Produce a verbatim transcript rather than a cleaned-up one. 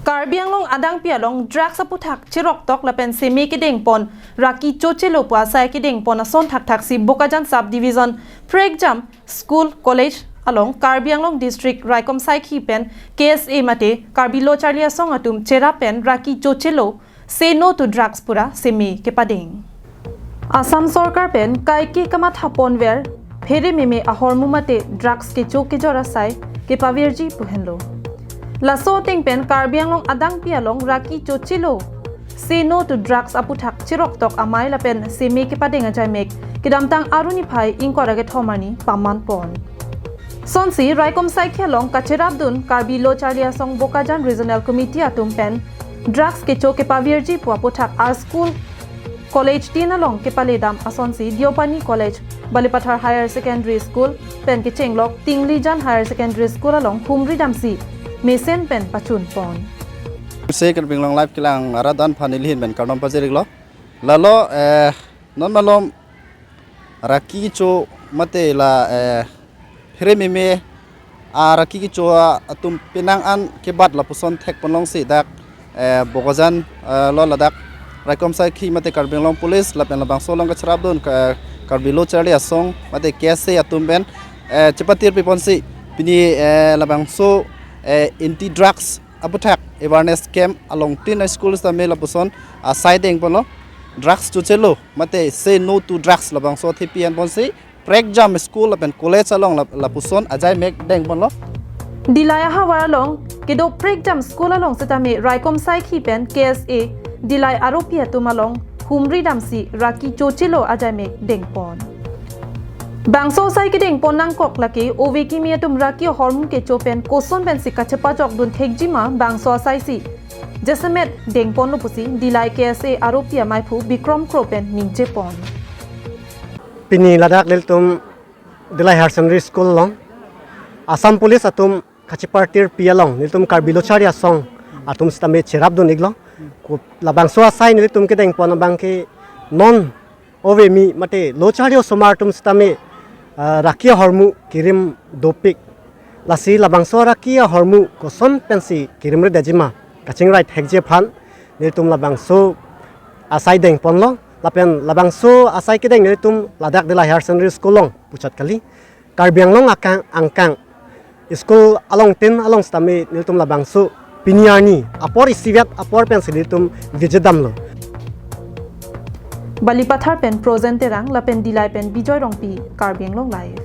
Karbi Anglong adangpi along drugs aputhak cheroktok lapen seme kedengpon, raki chochelo pu asai kedengpon ason thakthaksi Bokajan Sub Division prekjam school, college along Karbi Anglong District Raikom Saikhi pen K S A mate Karbi Lo Charli Asong atum cherap pen raki chochelo, say no to drugs pu ra seme kepadeng. Assam Sorkar pen kaike kamathaponver phere meme ahormu mate drugs kecho kejor asai kepavirji pu henlo. Laso ateng pen Karbi Anglong adangpi along raki chochelo, say no to drugs aputhak cheroktok amei lapen seme kepadeng ajaimek kedamtang Aru niphai ingkoi ra kethom arni pamanpon. Sonsi Raikom Saikhi along kacherapdun Karbi Lo Charli Asong Bokajan Regional Committee atum pen drugs kecho kepavirji pu aputhak ar school, college tin along kepaledam asonsi Deopani College, Balipathar Higher Secondary School pen kechenglok Tinglijan Higher Secondary School along humri damsi mesen pen pachunpon. Say Karbi Anglong Live kelang arat aphan nelihin pen kardom pajir-iklo. Lalo, eh, non malom raki kecho mate la, eh, phere meme, ah, raki kecho atum penang an kebat lapuson thekponlongsi dak, eh, Bokajan, eh, lo ladak Raikom Saikhi mate Karbi Anglong Police lapen labangso along kacherapdun ka-, Karbi Lo Charli Asong mate K S A atum pen, eh, chepatir piponsi pini, eh, labangso, eh, anti drugs aputhak awareness camp along tin a-school sitame lapuson asai dengponlo, drugs chochelo mate say no to drugs labangso athepi enponsi prekjam school lapen college along lap-, lapuson ajaimek dengponlo. Dilai ahavar along kedo prekjam school along sitame Raikom Saikhi pen K S A Dilai aropi atum along humri damsi raki chochelo ajaimek dengpon. Bangso asai kedengpon nangkok lake ove kimi atum raki ahormu kecho pen koson pensi kachepajokdun thekjima bangso asaisi jasemet dengponlo pusi Dilai K S A aropi amaiphu Bikrom Kro pen ningjepon. Pini ladak nelitum Dilai Higher Secondary School along Assam Police atum kachepartirpi along nelitum Karbi Lo Charli Asong atum sitame cherapdun-iklo. Ku-, labangso asai nelitum kedengpon abangke non ove kimi mate lo charli osomar atum sitame, ah, raki ahormu kerim dopik. Lasi labangso raki ahormu koson pensi kerimri damjima kachingrai thekji aphan nelitum labangso asai dengponlo. Lapen labangso asai kedeng nelitum ladak Dilai Higher Secondary School along puchot kali, Karbi Anglong akang angkang school along tin along sitame nelitum labangso pini arni apor isivet apor pensi nelitum visit damlo. Balipathar pen Projen Terang lapen Dilai pen Bijoy Rongpi, Karbi Anglong Live.